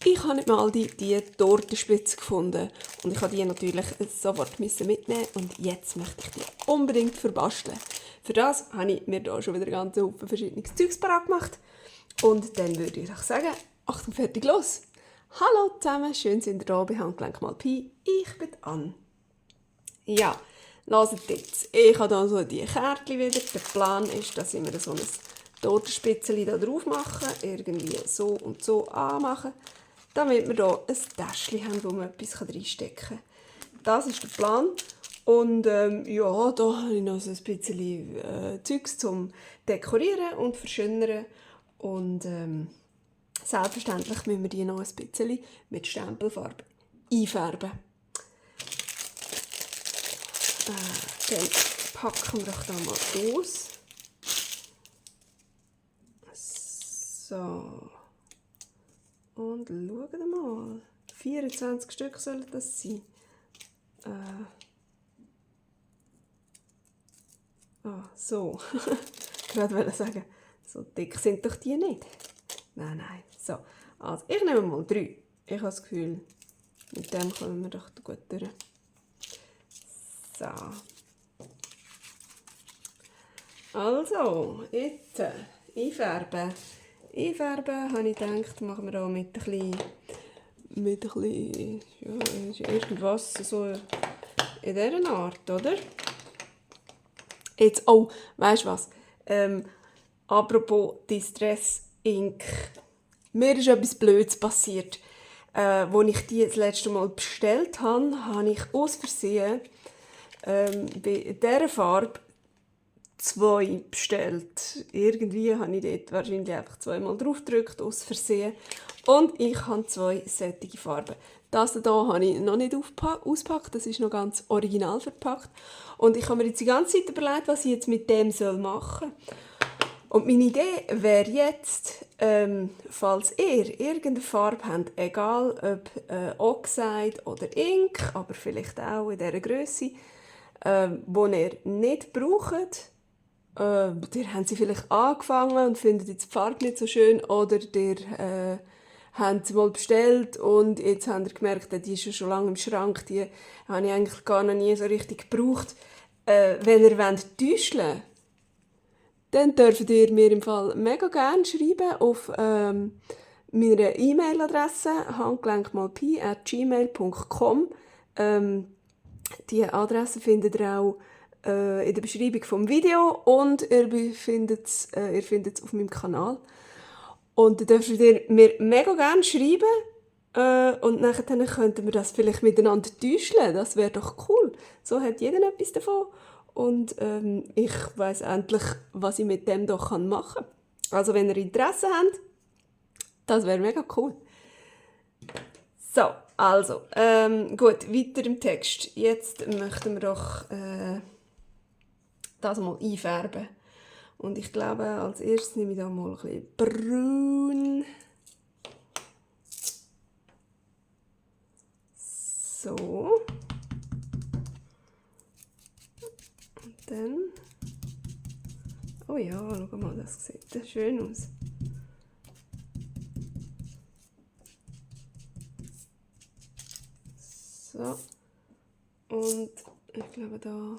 Ich habe nicht mal die Tortenspitze gefunden und ich habe die natürlich sofort mitnehmen und jetzt möchte ich die unbedingt verbasteln. Für das habe ich mir hier schon wieder ganz Haufen verschiedenes Zeugs parat gemacht und dann würde ich sagen, Achtung, fertig, los! Hallo zusammen, schön sind ihr da bei Handgelenk mal Pi, ich bin Anne. Ja, hört jetzt, ich habe hier so die Kärtchen wieder. Der Plan ist, dass ich mir so ein Tortenspitzchen da drauf mache, irgendwie so und so anmachen, damit wir hier ein Täschchen haben, wo man etwas reinstecken kann. Das ist der Plan. Und ja, da habe ich noch so ein bisschen Zeugs zum Dekorieren und Verschönern. Und selbstverständlich müssen wir die noch ein bisschen mit Stempelfarbe einfärben. Dann packen wir doch da mal aus. So. Und schauen mal. 24 Stück sollen das sein. So. Ich wollte sagen, so dick sind doch die nicht. Nein. So. Also, ich nehme mal 3. Ich habe das Gefühl, mit dem kommen wir doch gut durch. So. Also, jetzt einfärben. Einfärben, habe ich gedacht, machen wir auch mit ein bisschen ja, irgendwas so in dieser Art, oder? Jetzt, oh, weißt du was? Apropos Distress Ink. Mir ist etwas Blödes passiert. Als ich die das letzte Mal bestellt habe, habe ich aus Versehen bei dieser Farbe 2 bestellt. Irgendwie habe ich dort wahrscheinlich einfach 2-mal drauf gedrückt, aus Versehen. Und ich habe 2 solche Farben. Das hier habe ich noch nicht ausgepackt, das ist noch ganz original verpackt. Und ich habe mir jetzt die ganze Zeit überlegt, was ich jetzt mit dem machen soll. Und meine Idee wäre jetzt, falls ihr irgendeine Farbe habt, egal ob Oxide oder Ink, aber vielleicht auch in dieser Grösse, die ihr nicht braucht, ihr habt sie vielleicht angefangen und findet jetzt die Farbe nicht so schön, oder ihr habt sie mal bestellt und jetzt habt ihr gemerkt, die ist schon lange im Schrank, die habe ich eigentlich gar noch nie so richtig gebraucht. Wenn ihr täuschen wollt, dann dürft ihr mir im Fall mega gerne schreiben auf meiner E-Mail-Adresse handgelenkmalpi@gmail.com. Die Adresse findet ihr auch in der Beschreibung vom Video und ihr findet es auf meinem Kanal. Und dann dürft ihr mir mega gerne schreiben und nachher könnten wir das vielleicht miteinander täuschen. Das wäre doch cool. So hat jeder etwas davon. Und ich weiss endlich, was ich mit dem doch machen kann. Also wenn ihr Interesse habt, das wäre mega cool. So, also, gut, weiter im Text. Jetzt möchten wir doch das mal einfärben. Und ich glaube, als erstes nehme ich da mal ein bisschen braun. So. Und dann... Oh ja, schau mal, das sieht schön aus. So. Und ich glaube, da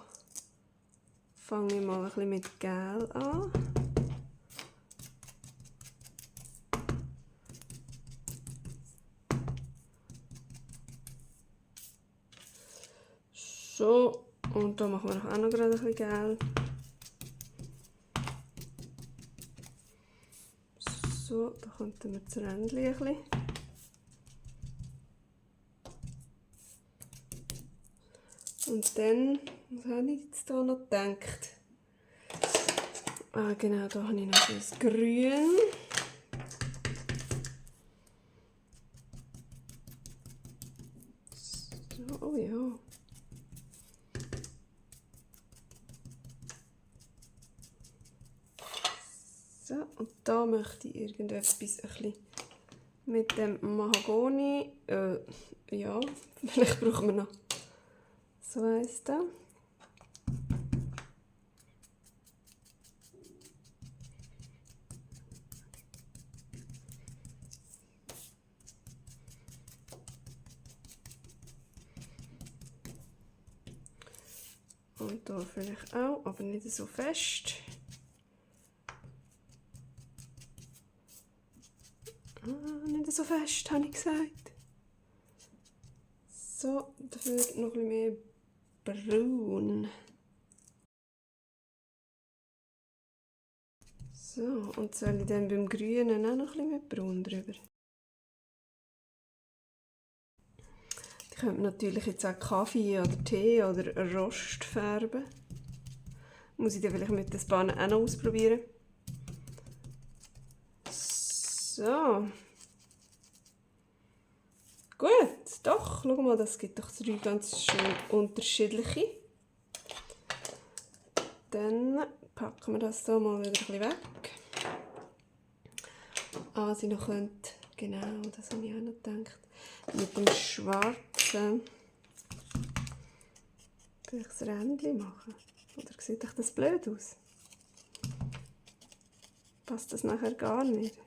fange ich mal ein bisschen mit Gel an. So, und da machen wir auch noch gerade ein bisschen Gel. So, da könnten wir das Rändchen ein bisschen. Und dann, was habe ich jetzt hier noch gedacht? Ah, genau, da habe ich noch das Grün. So, oh ja. So, und da möchte ich irgendetwas ein bisschen mit dem Mahagoni. Ja, vielleicht brauchen wir noch so eins da. Und hier vielleicht auch, aber nicht so fest. Nicht so fest, habe ich gesagt. So, dafür noch ein bisschen mehr braun. So, und soll ich dann beim Grünen auch noch ein bisschen mehr braun drüber? Ich könnte natürlich jetzt auch Kaffee oder Tee oder Rost färben. Muss ich dann vielleicht mit den Spannen auch noch ausprobieren. So. Gut, doch, schau mal, das gibt doch 3 ganz schön unterschiedliche. Dann packen wir das hier mal wieder ein bisschen weg. Was ich noch könnte, genau, das habe ich auch noch gedacht, mit dem Schwarzen vielleicht ein Rändchen machen. Oder sieht euch das blöd aus? Passt das nachher gar nicht?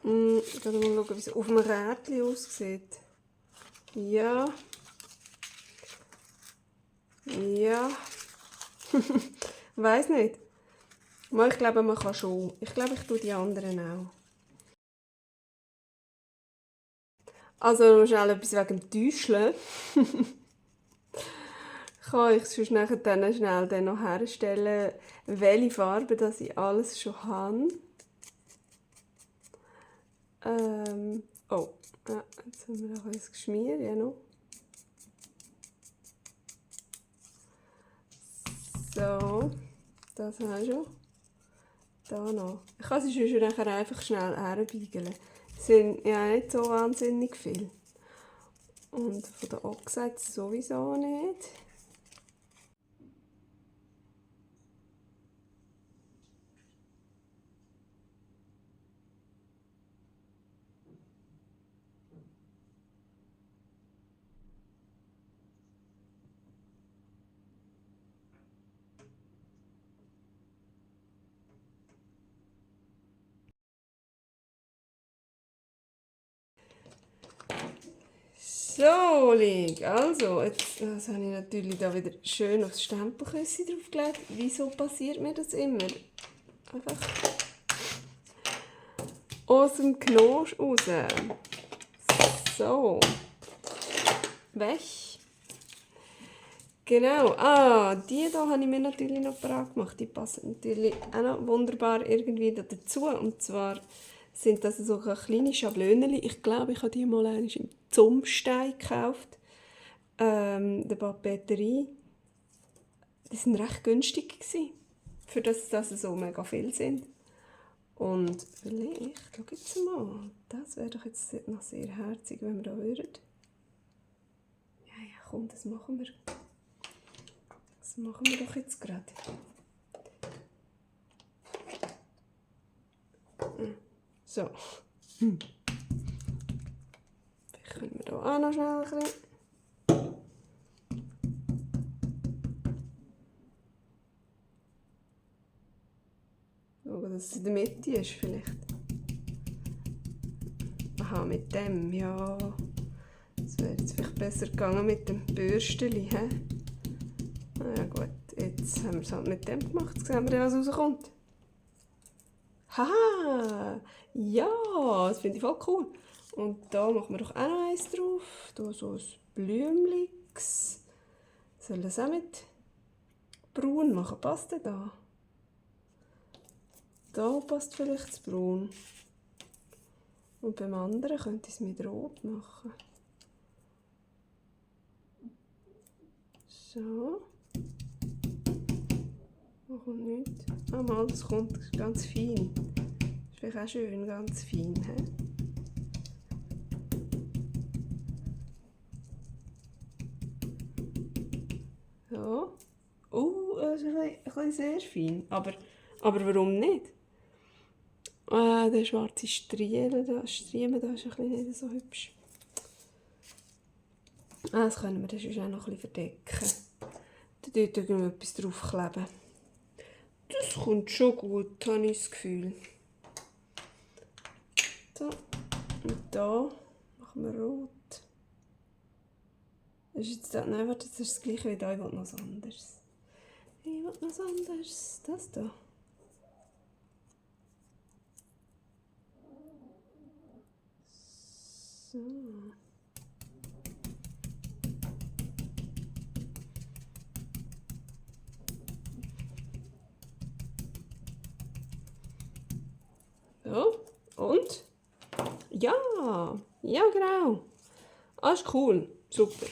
Ich kann mal schauen, wie es auf dem Rädchen aussieht. Ja. Ja. Weiß nicht. Ich glaube, man kann schon. Ich glaube, ich tue die anderen auch. Also noch schnell etwas wegen dem Täuscheln. Kann ich sonst nachher dann schnell dann noch herstellen, welche Farbe das ich alles schon habe. Oh, ja, jetzt haben wir noch etwas geschmiert, ja noch. So, das habe ich schon. Da noch. Ich kann sie schon nachher einfach schnell herbeigeln. Es sind ja nicht so wahnsinnig viel. Und von der Oxide sowieso nicht. So, also, jetzt das habe ich natürlich da wieder schön aufs Stempelküsschen draufgelegt. Wieso passiert mir das immer? Einfach aus dem Knosch raus. So. Weg. Genau. Die hier habe ich mir natürlich noch parat gemacht. Die passen natürlich auch noch wunderbar irgendwie dazu. Und zwar sind das so kleine Schablönen. Ich glaube, ich habe die mal im Zumstein gekauft. Der Papeterie. Die waren recht günstig gewesen, für das so mega viel sind. Und vielleicht, schau jetzt mal, das wäre doch jetzt noch sehr herzig, wenn wir da würden. Ja, komm, das machen wir. Das machen wir doch jetzt gerade. So. Vielleicht können wir hier auch noch schnell ein bisschen. Schauen, dass es in der Mitte ist vielleicht. Aha, mit dem, ja. Es wäre jetzt vielleicht besser gegangen mit dem Bürsteli, hä? Na ja gut, jetzt haben wir es halt mit dem gemacht. Jetzt sehen wir, was rauskommt. Haha! Ja, das finde ich voll cool. Und da machen wir doch auch noch eins drauf. Da so ein Blümlix. Soll das auch mit braun machen? Passt der da? Da passt vielleicht das Braun. Und beim anderen könnte ich es mit Rot machen. So. Da kommt nichts. Ah, mal, das kommt ganz fein. Das ist vielleicht auch schön, ganz fein. He? So. Das ist ein bisschen sehr fein. Aber warum nicht? Der schwarze Striemen da ist ein bisschen nicht so hübsch. Das können wir dann auch noch ein bisschen verdecken. Dann dort etwas draufkleben. Das kommt schon gut, habe ich das Gefühl. So, und da machen wir rot. Das ist jetzt da, nein, warte, das ist das gleiche wie da, ich will noch was anderes. Ich will noch was anderes. Das da. So. So, und? Ja, ja genau. Ah, ist cool, super.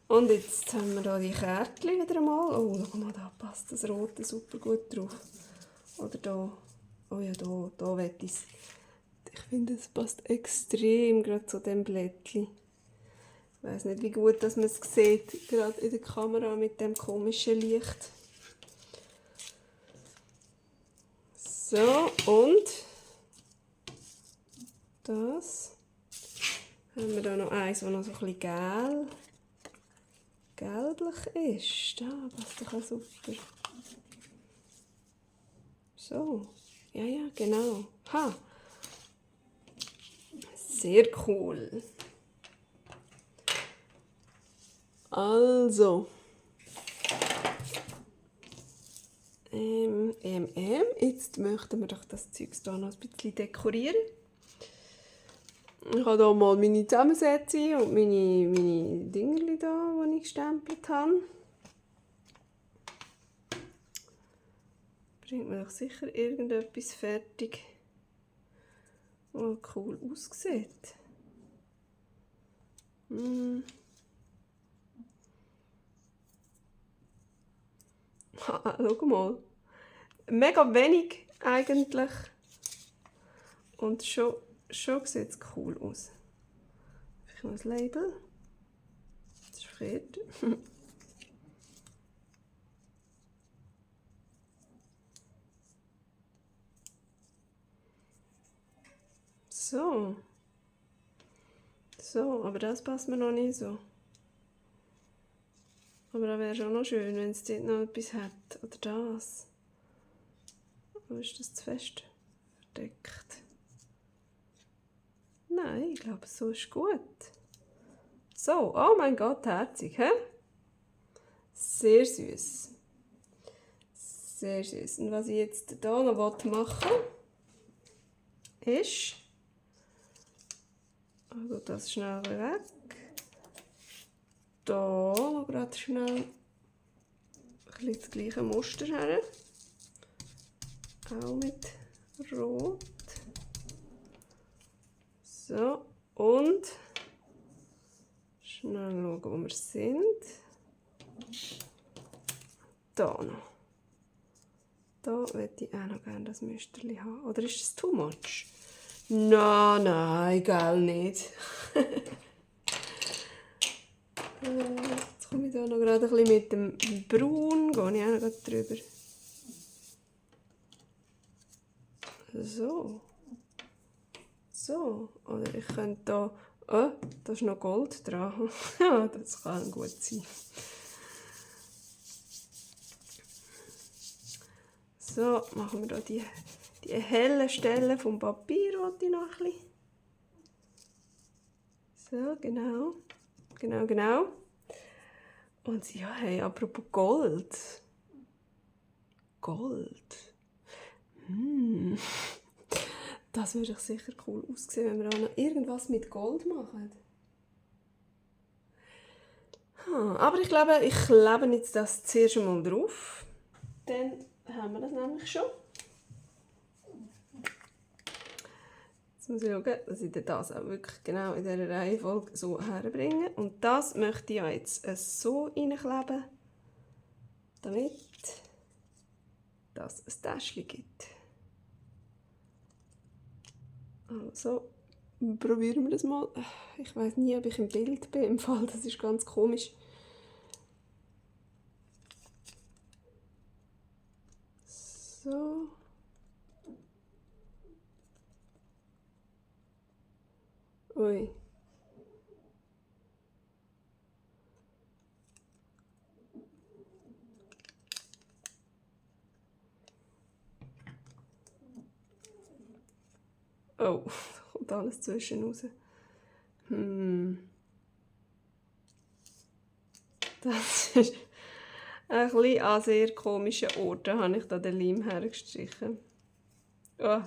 Und jetzt haben wir hier die Kärtchen wieder einmal. Oh, schau mal, da passt das Rote super gut drauf. Oder da. Oh ja, da will ich es. Ich finde, es passt extrem gerade zu dem Blättchen. Ich weiss nicht, wie gut dass man es sieht, gerade in der Kamera mit dem komischen Licht. So, und das haben wir da noch eins, das noch so ein bisschen gelblich ist. Da passt doch auch super. So, ja, genau. Ha! Sehr cool. Also, jetzt möchten wir doch das Zeug hier noch ein bisschen dekorieren. Ich habe hier mal meine Zusammensetzung und meine Dingerli da, die ich gestempelt habe. Bringt mir doch sicher irgendetwas fertig, was cool aussieht. Schau mal. Mega wenig eigentlich. Und schon sieht es cool aus. Ich noch ein Label. Das ist fertig. So. So, aber das passt mir noch nicht so. Aber das wäre schon noch schön, wenn es dort noch etwas hat. Oder das. Oder ist das zu fest verdeckt? Nein, ich glaube, so ist gut. So, oh mein Gott, herzig, hä? Sehr süß. Sehr süß. Und was ich jetzt hier noch machen will, ist... Also das schnell weg. Da noch gerade schnell das gleiche Muster her. Auch mit Rot. So, und schnell schauen, wo wir sind. Da noch. Da möchte ich auch noch gerne das Müsterchen haben. Oder ist es too much? Nein, egal nicht. Jetzt komme ich da noch gerade ein bisschen mit dem Braun. Gehe ich auch noch gerade drüber. So. So. Oder ich könnte da... Oh, da ist noch Gold dran. Ja, das kann gut sein. So, machen wir hier die hellen Stellen vom Papier noch ein bisschen. So, genau. Genau. Und ja, hey, apropos Gold. Gold. Das würde sicher cool aussehen, wenn wir auch noch irgendwas mit Gold machen. Aber ich glaube, ich klebe jetzt das zuerst einmal drauf. Dann haben wir das nämlich schon. Jetzt muss ich schauen, dass ich das auch wirklich genau in dieser Reihenfolge so herbringe. Und das möchte ich ja jetzt so reinkleben, damit das ein Täschchen gibt. Also, probieren wir das mal. Ich weiß nie, ob ich im Bild bin. Im Fall, das ist ganz komisch. So. Ui. Oh, da kommt alles zwischen raus. Das ist ein bisschen an sehr komischen Orten habe ich da den Leim hergestrichen. Oh.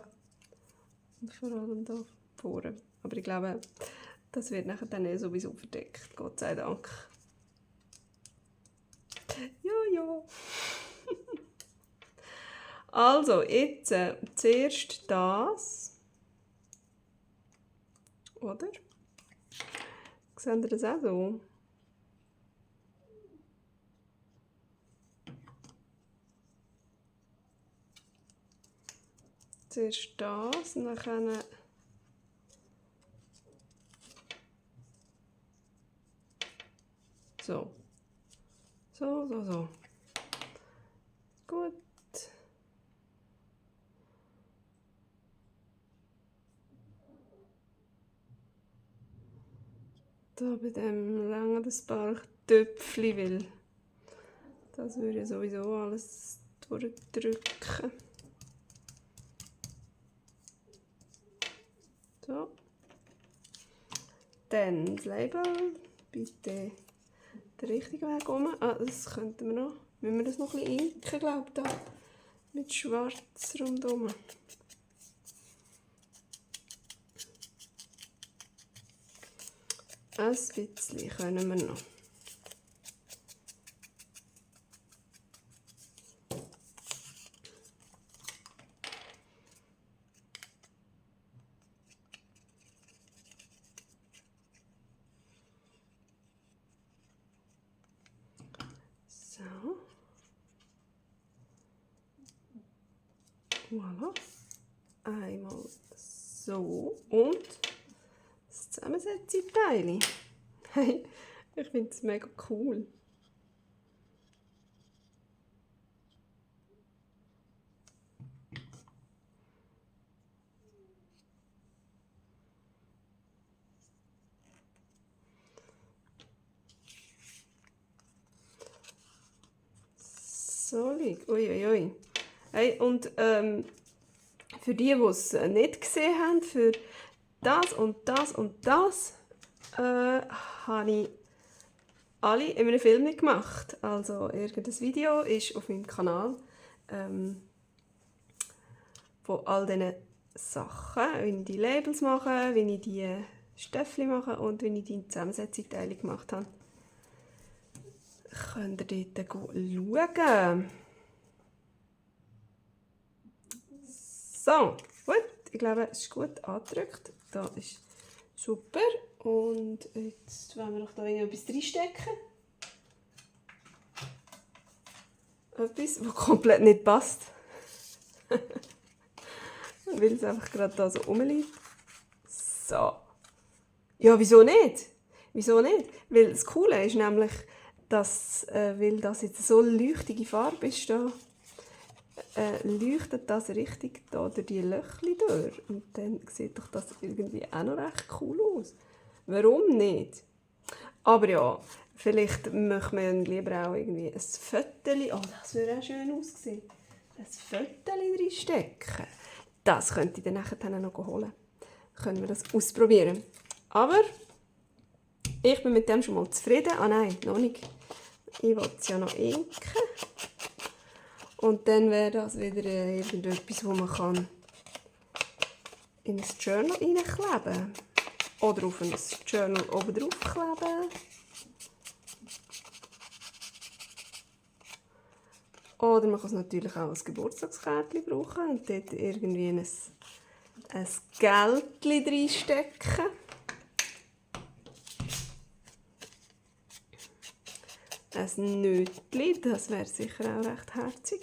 Und vor allem da vorne. Aber ich glaube, das wird nachher dann sowieso verdeckt. Gott sei Dank. Ja. Also, jetzt zuerst das. Oder? Seht ihr das auch so? Zuerst das und dann so. So. Gut. Da bei dem langen das paar Töpfchen will. Das würde ich sowieso alles durchdrücken. So. Dann das Label. Bitte den richtigen Weg um. Das könnten wir noch. Müssen wir das noch ein bisschen inken, glaube ich, da. Mit Schwarz rundherum. Ein bisschen können wir noch. So. Voilà. Einmal so. Und das Zusammensetzteil. Hey, ich finde es mega cool. Solid. Uiuiui. Hey, und für die es nicht gesehen haben, für das und das und das habe ich alle in einem Film gemacht. Also irgendein Video ist auf meinem Kanal von all diesen Sachen, wie ich die Labels mache, wie ich die Stöffel mache und wie ich die Zusammensetzteile gemacht habe. Könnt ihr dort schauen. So, gut. Ich glaube, es ist gut angedrückt. Das ist super. Und jetzt wollen wir noch da etwas reinstecken. Etwas, was komplett nicht passt. Weil es einfach gerade da so rumliegt. So. Ja, wieso nicht? Wieso nicht? Weil das Coole ist nämlich, dass, weil das jetzt so leuchtige Farbe ist, da, leuchtet das richtig da durch die Löchli durch. Und dann sieht doch das irgendwie auch noch recht cool aus. Warum nicht? Aber ja, vielleicht möchte man lieber auch irgendwie ein Fötterchen. Oh, das würde auch schön aussehen. Ein Fötterchen reinstecken. Das könnte ich dann nachher noch holen. Können wir das ausprobieren. Aber ich bin mit dem schon mal zufrieden. Ah nein, noch nicht. Ich will es ja noch inken. Und dann wäre das wieder irgendetwas, wo man kann in ein Journal reinkleben kann. Oder auf ein Journal oben drauf kleben. Oder man kann es natürlich auch als Geburtstagskärtchen brauchen und dort irgendwie ein Geldchen reinstecken. Ein Nötchen, das wäre sicher auch recht herzig.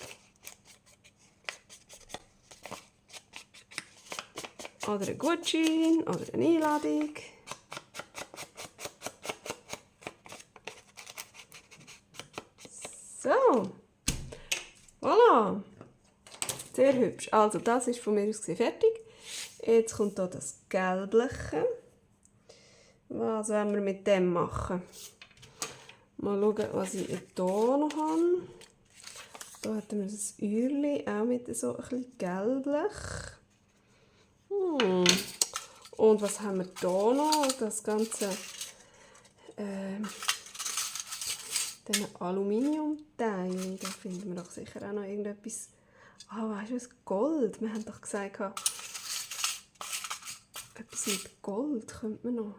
Oder ein Gutschein oder eine Einladung. So. Voilà. Sehr hübsch. Also das ist von mir aus fertig. Jetzt kommt hier das Gelbliche. Was wollen wir mit dem machen? Mal schauen, was ich hier noch habe. Hier hatten wir das Öhrchen, auch mit so ein bisschen gelblich. Und was haben wir hier noch? Das ganze diesen Aluminiumteilen, da finden wir doch sicher auch noch irgendetwas. Weißt du was? Gold. Wir haben doch gesagt, etwas mit Gold könnte man noch.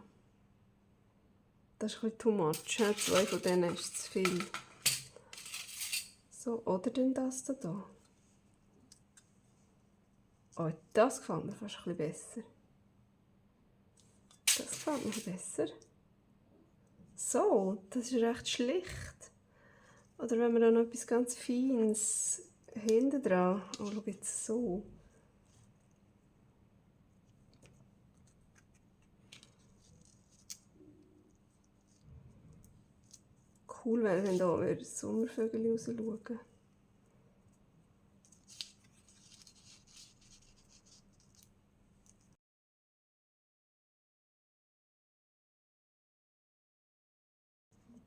Das ist ein bisschen too much. 2 von denen ist zu viel. So, oder denn das da? Oh, das gefällt mir fast ein bisschen besser. Das gefällt mir besser. So, das ist recht schlicht. Oder wenn wir da noch etwas ganz Feines hinten dran. Oh, schau jetzt so. Cool wäre, wenn da Sommervögel rausschauen.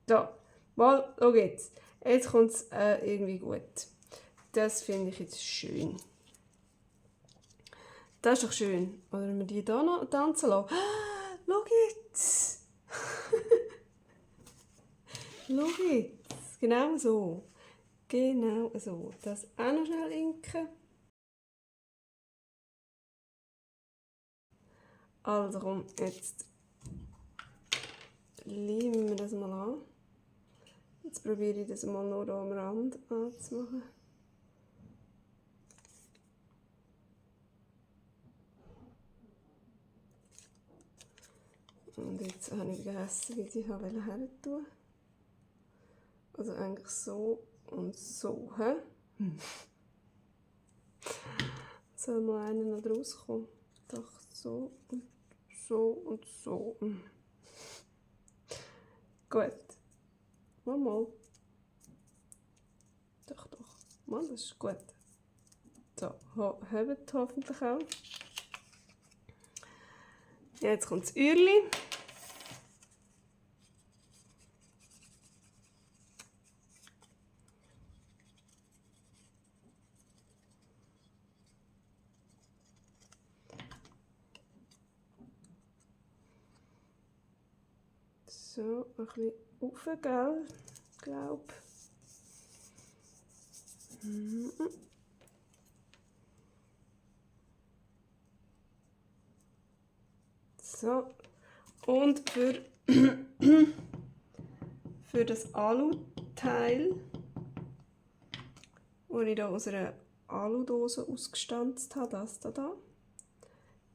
Da, mal, schau jetzt. Jetzt kommt es irgendwie gut. Das finde ich jetzt schön. Das ist doch schön. Oder wenn wir die hier noch tanzen lassen. Schau jetzt! Schau jetzt! Genau so. Genau so. Das auch noch schnell inken. Also komm, jetzt lieben wir das mal an. Jetzt probiere ich das mal nur hier am Rand anzumachen. Und jetzt habe ich vergessen, wie ich her tun. Also eigentlich so und so. Soll mal einer noch draus kommen? Doch so und so und so. Gut. Mal. Doch. Mal, das ist gut. So, habt hoffentlich auch. Ja, jetzt kommt das Öhrli. So, ein bisschen rauf, gell? Ich glaube. So. Und für das Aluteil, das ich hier aus einer Aludose ausgestanzt habe, das da,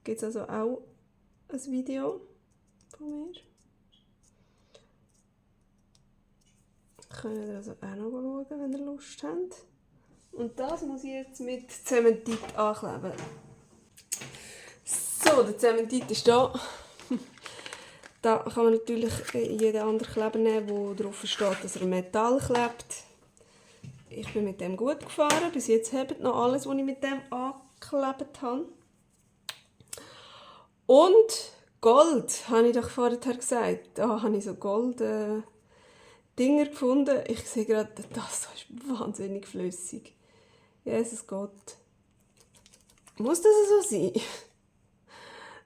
gibt es also auch ein Video von mir. Könnt ihr also auch noch schauen, wenn ihr Lust habt. Und das muss ich jetzt mit Zementit ankleben. So, der Zementit ist da. Da kann man natürlich jeden anderen Kleber nehmen, wo drauf steht, dass er Metall klebt. Ich bin mit dem gut gefahren. Bis jetzt hebt noch alles, was ich mit dem angeklebt habe. Und Gold, habe ich doch vorher gesagt. Da habe ich so Gold Dinger gefunden. Ich sehe gerade, das ist wahnsinnig flüssig. Jesus Gott. Muss das so sein?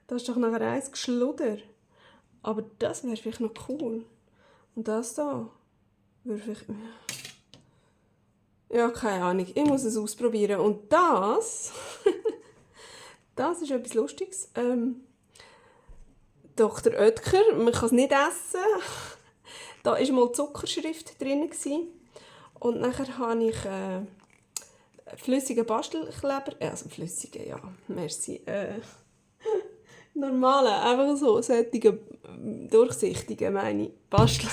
Das ist doch nachher eins Geschluder. Aber das wäre vielleicht noch cool. Und das da würde vielleicht... Ja, keine Ahnung. Ich muss es ausprobieren. Und das... das ist etwas Lustiges. Dr. Oetker, man kann es nicht essen. Da war mal Zuckerschrift drin. Und nachher habe ich flüssigen Bastelkleber. Also flüssigen, ja, merci. Normalen, einfach so, solche durchsichtigen, meine ich. Bastel.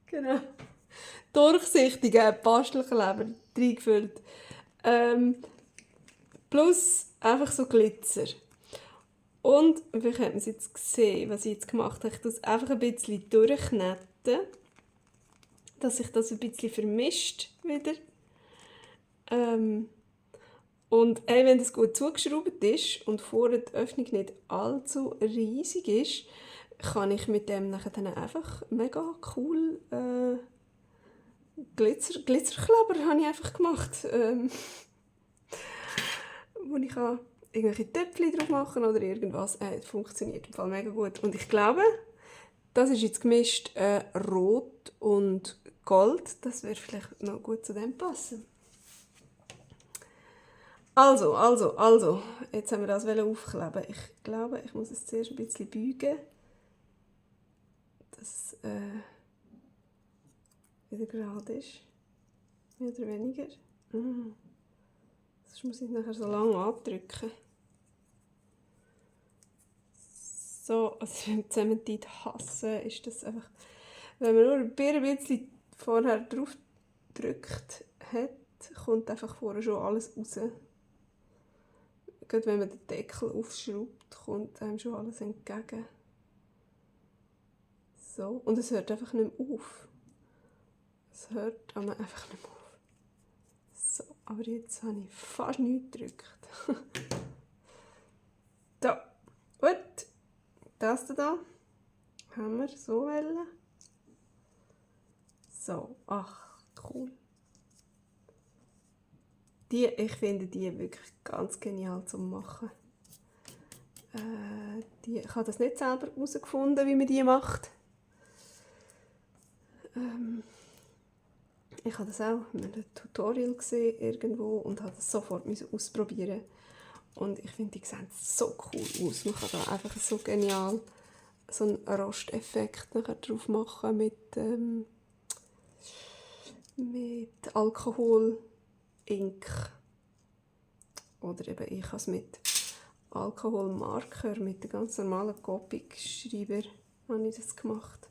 Genau. Durchsichtige Bastelkleber reingefüllt. Plus einfach so Glitzer. Und, vielleicht hat man es jetzt gesehen, was ich jetzt gemacht habe. Ich tue es einfach ein bisschen durchkneten, dass sich das ein bisschen vermischt wieder. Und wenn das gut zugeschraubt ist und vorne die Öffnung nicht allzu riesig ist, kann ich mit dem nachher dann einfach mega cool Glitzerkleber habe ich einfach gemacht. Wo ich irgendwelche Töpfchen drauf machen oder irgendwas. Es funktioniert im Fall mega gut. Und ich glaube, Das ist jetzt gemischt Rot und Gold. Das würde vielleicht noch gut zu dem passen. Also. Jetzt haben wir das aufkleben. Ich glaube, ich muss es zuerst ein bisschen beugen, dass es wieder gerade ist. Mehr oder weniger. Sonst muss ich nachher so lange andrücken. So, also beim Zementid hassen ist das einfach, wenn man nur ein bisschen vorher drauf gedrückt hat, kommt einfach vorher schon alles raus. Gerade wenn man den Deckel aufschraubt, kommt einem schon alles entgegen. So, und es hört einfach nicht mehr auf. Es hört aber einfach nicht mehr auf. So, aber jetzt habe ich fast nichts gedrückt. So, gut. Das da haben wir so wollen. So, ach, cool. Ich finde die wirklich ganz genial zum Machen. Ich habe das nicht selber herausgefunden, wie man die macht. Ich habe das auch in einem Tutorial gesehen irgendwo und habe das sofort ausprobieren. Und ich finde, die sehen so cool aus. Man kann da einfach so genial so einen Rosteffekt nachher drauf machen mit Alkohol, Ink. Oder eben ich habe es mit Alkoholmarker, mit dem ganz normalen Copic-Schreiber habe ich das gemacht.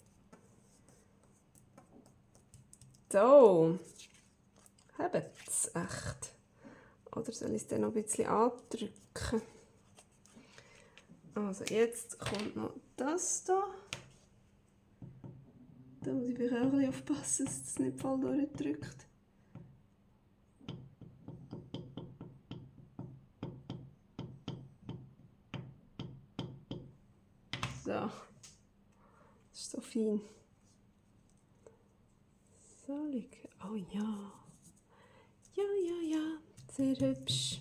So, haben es echt. Oder soll ich es dann noch ein bisschen andrücken? Also jetzt kommt noch das da. Da muss ich vielleicht auch ein bisschen aufpassen, dass das nicht voll durchdrückt. So. Das ist so fein. So, oh ja. Ja. Sehr hübsch.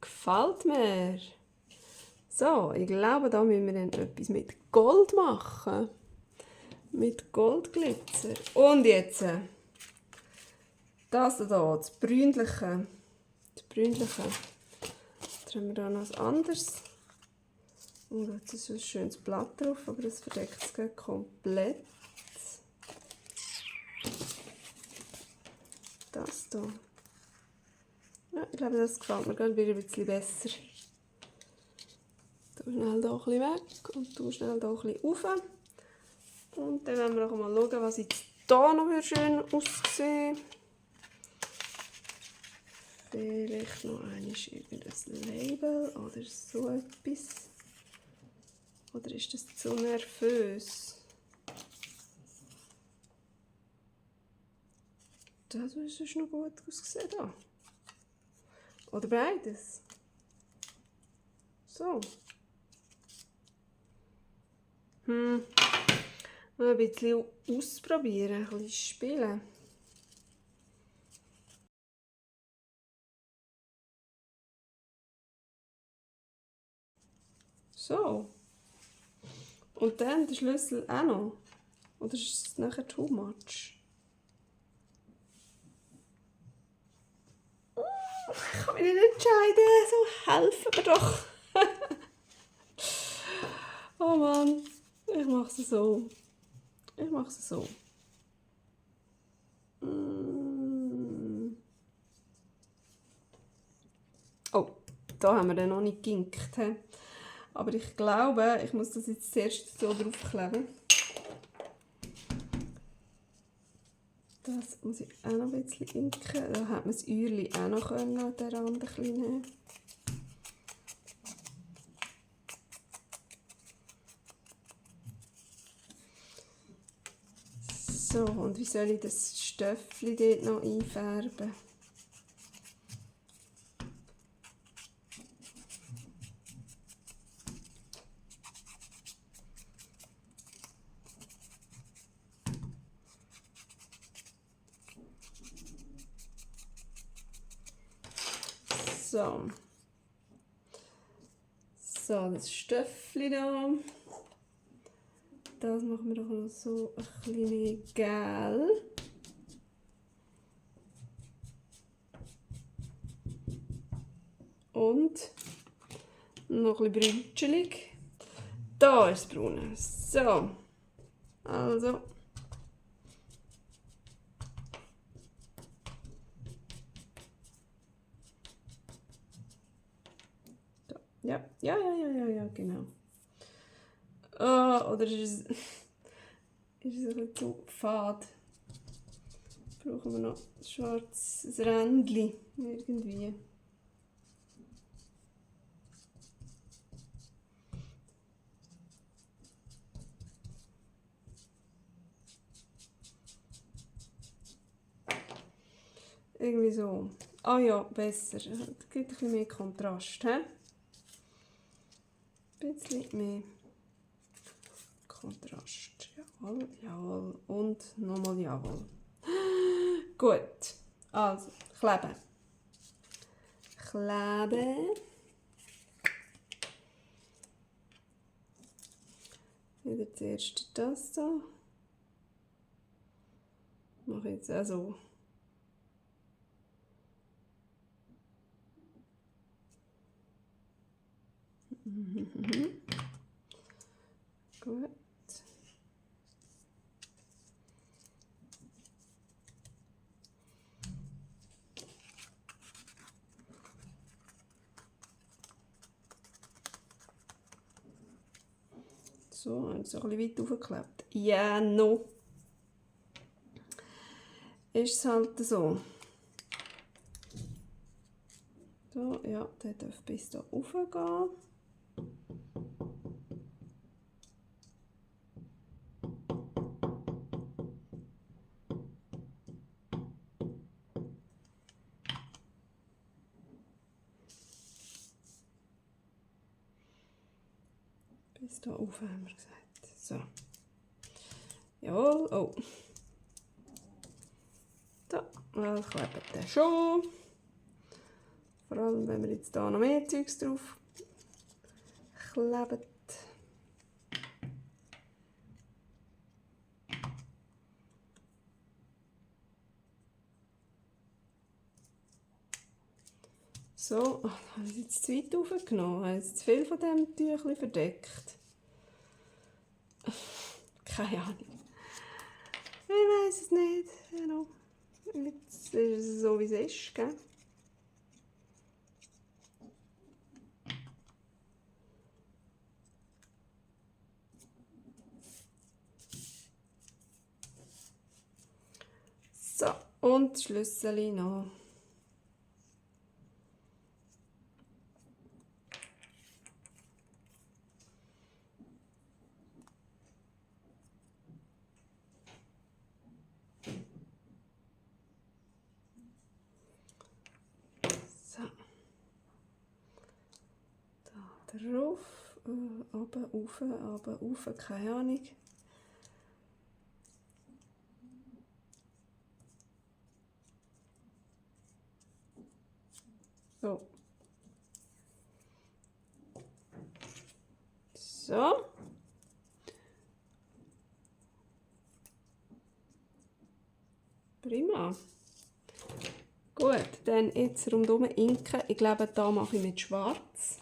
Gefällt mir. So, ich glaube, da müssen wir dann etwas mit Gold machen. Mit Goldglitzer. Und jetzt das hier, das Brünliche. Jetzt haben wir da noch was anderes. Und jetzt ist ein schönes Blatt drauf, aber das verdeckt es komplett. Das hier. Ja, ich glaube, das gefällt mir gerade wieder ein bisschen besser. Tu schnell hier ein bisschen weg und tu schnell hier ein bisschen rauf. Und dann werden wir noch mal schauen, was jetzt hier noch schön aussehen. Vielleicht noch irgendein Label oder so etwas. Oder ist das zu nervös? Das ist noch gut ausgesehen da. Oder beides. So. Mal ein bisschen ausprobieren, ein bisschen spielen. So. Und dann der Schlüssel auch noch. Oder ist es nachher too much? Ich kann mich nicht entscheiden. So, helfen mir doch. Oh Mann. Ich mache es so. Oh, da haben wir den noch nicht geginkt. Aber ich glaube, ich muss das jetzt zuerst so draufkleben. Das muss ich auch noch ein bisschen inken. Da hat man das Eierchen auch noch an der Rand ein bisschen nehmen. So, und wie soll ich das Stöffli dort noch einfärben? So, das Stöffli da. Das machen wir doch noch so ein bisschen mehr gel. Und noch ein bisschen brünschelig. Da ist das Braune. So. Also. Da. Ja, genau. Oh, oder ist es ein bisschen zu fad? Brauchen wir noch ein schwarzes Rändchen irgendwie. Irgendwie so. Ah ja, besser. Das gibt ein bisschen mehr Kontrast. He? Ein bisschen mehr Kontrast. Jawohl, jawohl. Und nochmal jawohl. Gut. Also, kleben. Kleben. Wieder zuerst das da. Mache jetzt auch so. Gut. So, jetzt so ein bisschen weit aufgeklebt. Ja, no. Ist es halt so. So, ja, der darf bis hier raufgehen. Bis hier rauf, haben wir gesagt. So. Jawohl, oh. So, well, klebt der schon. Vor allem, wenn wir jetzt hier noch mehr Zeugs drauf kleben. So, oh, habe ich jetzt zu weit aufgenommen? Habe ich jetzt zu viel von diesem Tüchlein verdeckt? Keine Ahnung. Ich weiß es nicht. Genau. Jetzt ist es so, wie es ist, gell? So, und das Schlüssel noch. So. Da drauf, runter, rauf, keine Ahnung. So. So. Prima. Gut, dann jetzt rundum inken. Ich glaube, da mache ich mit Schwarz.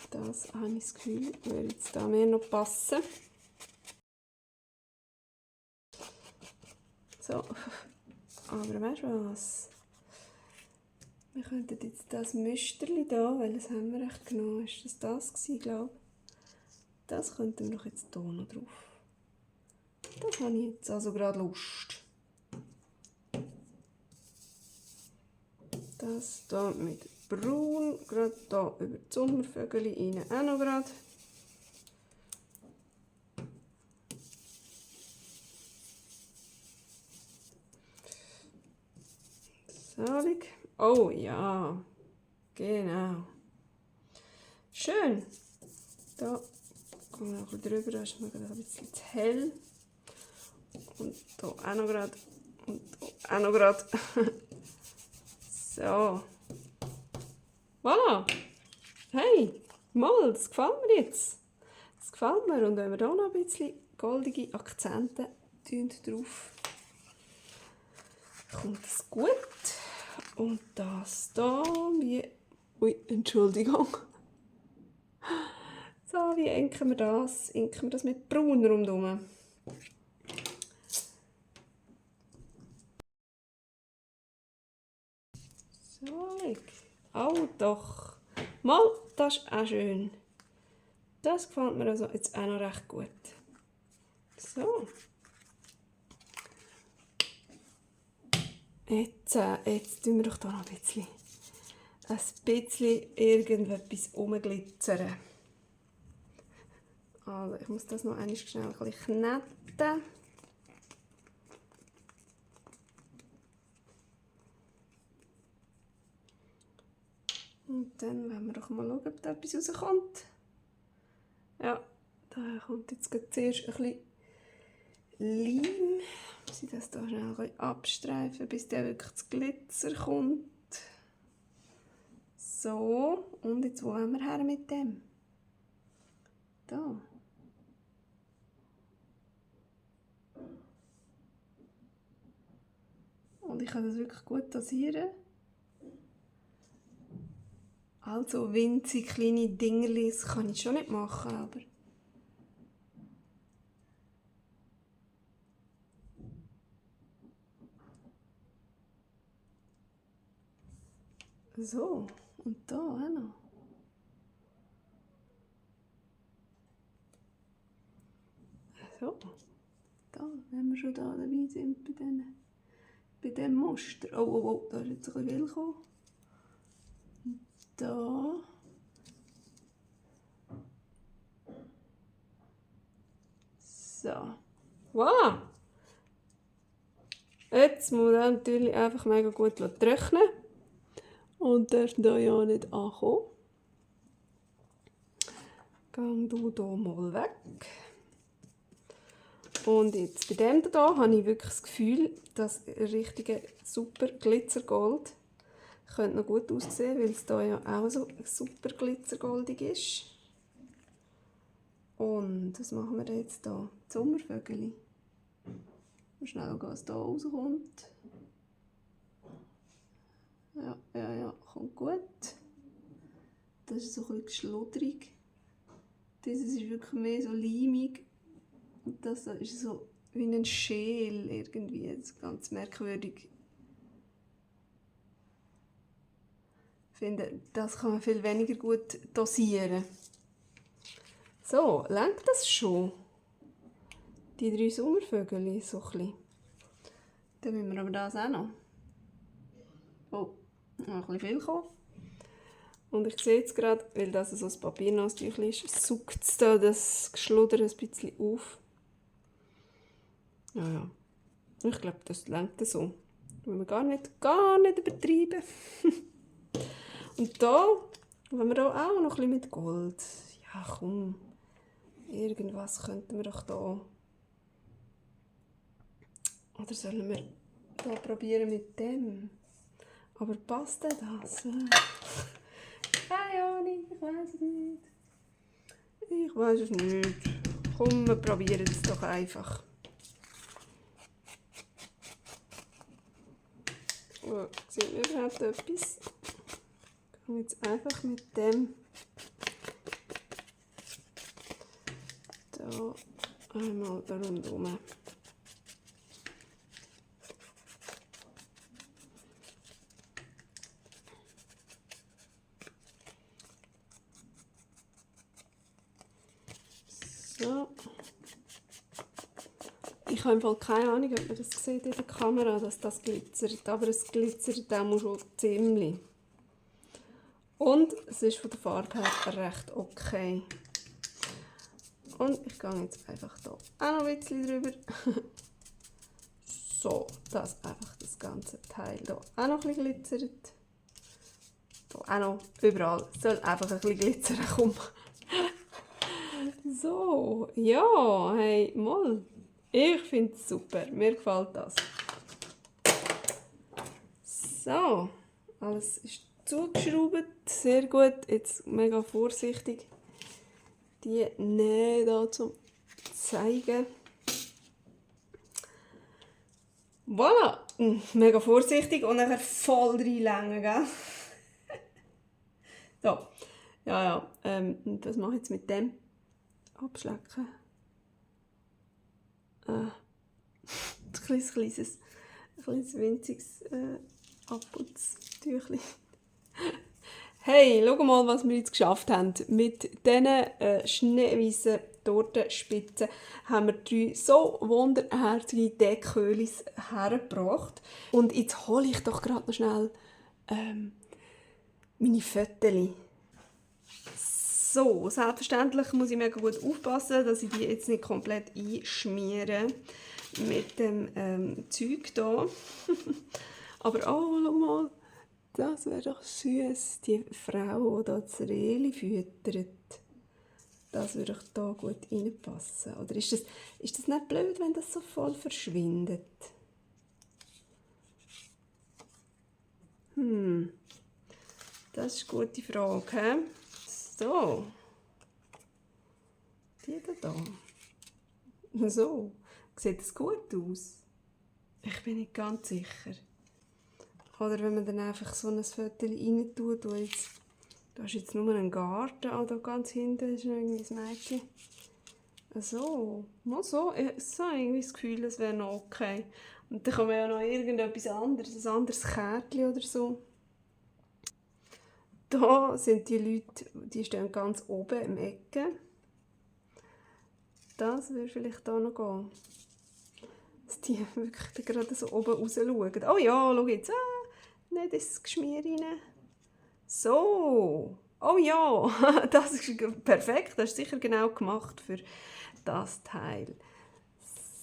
Das habe ich das Gefühl, würde jetzt da mehr noch passen. So. Aber weißt du was? Wir könnten jetzt das Müsterli da, weil das haben wir echt genommen. Ist das gewesen, glaube ich? Das könnten wir doch jetzt hier noch drauf. Das habe ich jetzt also gerade Lust. Das hier mit Braun, gerade hier über die Sommervögel rein auch noch gerade. Salig. Oh ja, genau. Schön. Da kommen wir noch ein bisschen drüber, da ist mir gerade ein bisschen zu hell. Und hier auch noch gerade. Und hier auch noch gerade. So. Voilà. Hey, mal, das gefällt mir jetzt. Das gefällt mir. Und wenn wir hier noch ein bisschen goldige Akzente drauf, kommt es gut. Und das hier, wie... Ui, Entschuldigung. So, wie inken wir das? Inken wir das mit Braun rundherum. So, oh doch. Mal, das ist auch schön. Das gefällt mir also jetzt auch noch recht gut. So. Jetzt tun wir doch hier noch ein bisschen irgendetwas umglitzern. Also, ich muss das noch einmal schnell ein bisschen kneten. Und dann wollen wir doch mal schauen, ob da etwas rauskommt. Ja, da kommt jetzt zuerst ein bisschen Leim. Ich muss das hier schnell abstreifen, bis der wirklich das Glitzer kommt. So, und jetzt wo haben wir her mit dem? Da. Und ich kann das wirklich gut dosieren. Also winzig kleine Dingerli, das kann ich schon nicht machen, aber... So, und da auch noch. So, da, wenn wir schon da dabei sind bei diesem Muster. Oh, oh, oh, da ist jetzt ein bisschen viel gekommen. Da. So. Voilà! Jetzt muss er natürlich einfach mega gut trocknen. Und darf da ja nicht ankommen. Gang du hier mal weg. Und jetzt bei dem hier habe ich wirklich das Gefühl, das richtige super Glitzergold könnte noch gut aussehen, weil es hier ja auch so super glitzergoldig ist. Und was machen wir jetzt hier? Die Sommervögel. Mal schnell schauen, was hier rauskommt. Ja, kommt gut. Das ist so ein bisschen schludrig. Dieses ist wirklich mehr so leimig. Und das ist so wie ein Schäl irgendwie. Das ist ganz merkwürdig. Ich finde, das kann man viel weniger gut dosieren. So, lenkt das schon? Die 3 Sommervögel, so ein bisschen. Dann müssen wir aber das auch noch. Oh, noch ein bisschen viel gekommen. Und ich sehe jetzt gerade, weil das so ein Papiernasstüchchen ist, saugt es da das Geschludder ein bisschen auf. Ja. Ich glaube, das lenkt so. Wollen wir gar nicht übertreiben. Und da wollen wir auch noch ein bisschen mit Gold. Ja, komm. Irgendwas könnten wir doch da. Oder sollen wir da probieren mit dem? Aber passt denn das? Keine Ahnung, ich weiß es nicht. Ich weiß es nicht. Komm, wir probieren es doch einfach. Oh, sieht man überhaupt etwas? Ich gehe jetzt einfach mit dem da einmal rundherum. So. Ich habe im Fall keine Ahnung, ob man das sieht in der Kamera, dass das glitzert, aber es glitzert auch schon ziemlich. Und es ist von der Farbe her recht okay. Und ich gehe jetzt einfach hier auch noch ein bisschen drüber. So, dass einfach das ganze Teil hier auch noch ein bisschen glitzert. Hier auch noch, überall soll einfach ein bisschen glitzern kommen. So, ja, hey, mal. Ich finde es super, mir gefällt das. So, alles ist zugeschraubt. Sehr gut. Jetzt mega vorsichtig die Nähe hier zu zeigen. Voilà! Mega vorsichtig und nachher voll reinlängen, gell? So. Ja. Und was mache ich jetzt mit dem? Abschlecken. Ein kleines winziges Abputztüchlein. Hey, schau mal, was wir jetzt geschafft haben. Mit diesen schneeweißen Tortenspitzen haben wir 3 so wunderherzige Deckhöhlis hergebracht. Und jetzt hole ich doch gerade noch schnell meine Fötterchen. So, selbstverständlich muss ich mega gut aufpassen, dass ich die jetzt nicht komplett einschmiere mit dem Zeug hier. Aber oh, schau mal, das wäre doch süß, die Frau, die hier das Rehli füttert. Das würde doch da gut reinpassen. Oder ist das nicht blöd, wenn das so voll verschwindet? Das ist eine gute Frage. So. Die da. So. Sieht das gut aus? Ich bin nicht ganz sicher. Oder wenn man dann einfach so ein Foto rein tut, da ist jetzt nur ein Garten, da ganz hinten ist noch irgendwie ein Mädchen. So, mal so. Ich habe irgendwie das Gefühl, es wäre noch okay. Und dann kann man ja noch irgendetwas anderes, ein anderes Kärtchen oder so. Da sind die Leute, die stehen ganz oben im Ecke. Das würde vielleicht hier noch gehen. Dass die wirklich gerade so oben raus schauen. Oh ja, schau jetzt. Nicht ins Geschmier rein. So. Oh ja, das ist perfekt. Das ist sicher genau gemacht für das Teil.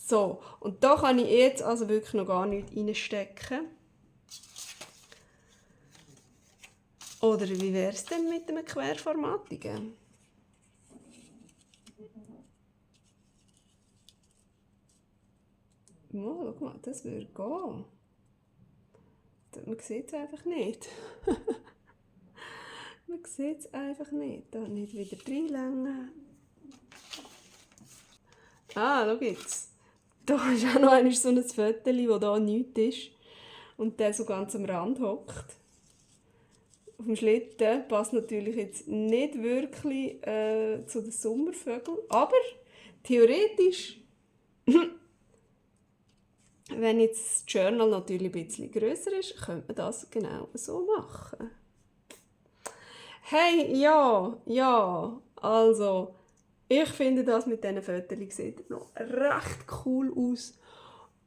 So, und da kann ich jetzt also wirklich noch gar nichts reinstecken. Oder wie wäre es denn mit einem Querformatigen? Oh, schau mal, das würde gehen. Man sieht es einfach nicht. Man sieht es einfach nicht. Da nicht wieder reinlängen. Schau jetzt. Da ist auch noch einmal so ein Fötterchen, wo da nichts ist. Und der so ganz am Rand hockt. Auf dem Schlitten passt natürlich jetzt nicht wirklich zu den Sommervögeln. Aber theoretisch, wenn jetzt das Journal natürlich ein bisschen grösser ist, könnte man das genau so machen. Hey, ja, also, ich finde das mit diesen Fotos sieht noch recht cool aus.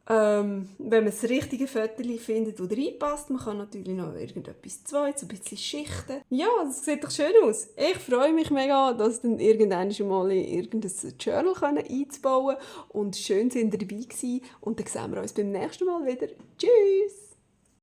Wenn man das richtige Foto findet, das reinpasst, man kann natürlich noch irgendetwas Zweites, ein bisschen schichten. Ja, das sieht doch schön aus. Ich freue mich mega, das dann irgendwann schon mal in irgendein Journal einzubauen. Und schön sind ihr dabei gewesen. Und dann sehen wir uns beim nächsten Mal wieder. Tschüss!